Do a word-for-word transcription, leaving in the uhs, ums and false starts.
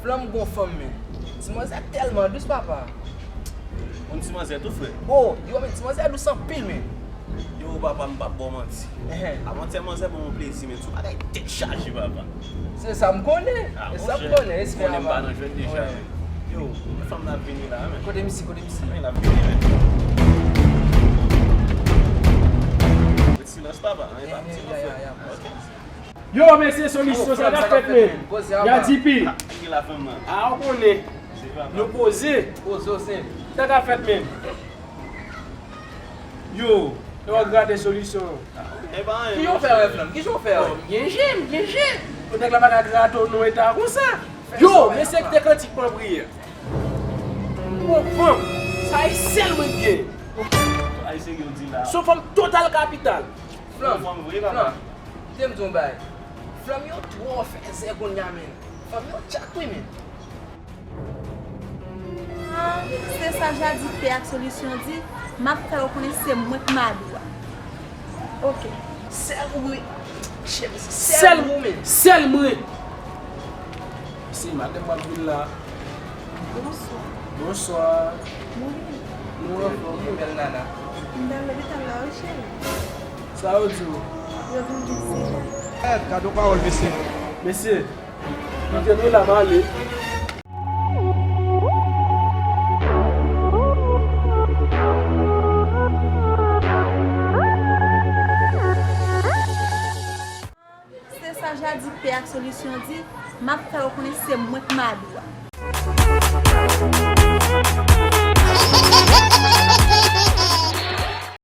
Flanm gon fanm, men. Ti manzè tèlman dous, papa. Yon ti manzè tou, frè. Oh, yo, men ti manzè dous anpil, men. Yo, papa, m p ap ba w manti. Ehe. Avantyè manzè ban m yon plezi, men. Sou bagay tèt chaje, papa. Se sa m konnen. Ah, se sa m konnen, respè, papa. Konnen m pa nan jwèt deja, men. Yo, men fanm nan ap vini la, men. Kote misye, kote misye? Wi, l ap vini, men. Silans, papa. Anyen pa di non, frè. Ok. Yo, mesye, solisyon, sa k ap fèt, men? Ya D P. A, ou konnen. Nou poze. Sa k ap fèt, men? Yo, yo, gade solisyon. Ki jan w fè wè, Flanm? Ki jan w fè wè? M gen je, m gen je. Nèg la pa ka grate w nan eta konsa. Yo, mesye, kite kantik mwen priye. Bon, bon. Sa e sèl mwen gen. Ay, se yo di la. Se yon fanm total kapital. Flanm, Flanm, kite m di w yon bagay. Flanm yo twò fèzè kounye a, men. Flanm yo tchak, wi, men. Ah, se sa Jadipè ak Solisyon di, m ap fè yo konnen se mwen k madou a. Ok. Sèl ou, wi. Cheri, se sèl ou, men. Sèl mwen. Se madanm w ap vin la. Bonswa. Bonswa. Bonswa. Nou anfòm? Wi, bèl nana. M nan lopital la, wi, cheri. Sa yo di w? Yo vin vizite. Eh, gade yon pawòl, mesye. Mesye, kite nou la, m ale. Se sa Jadipè ak Solisyon di, m ap fè yo konnen se mwen k madou a.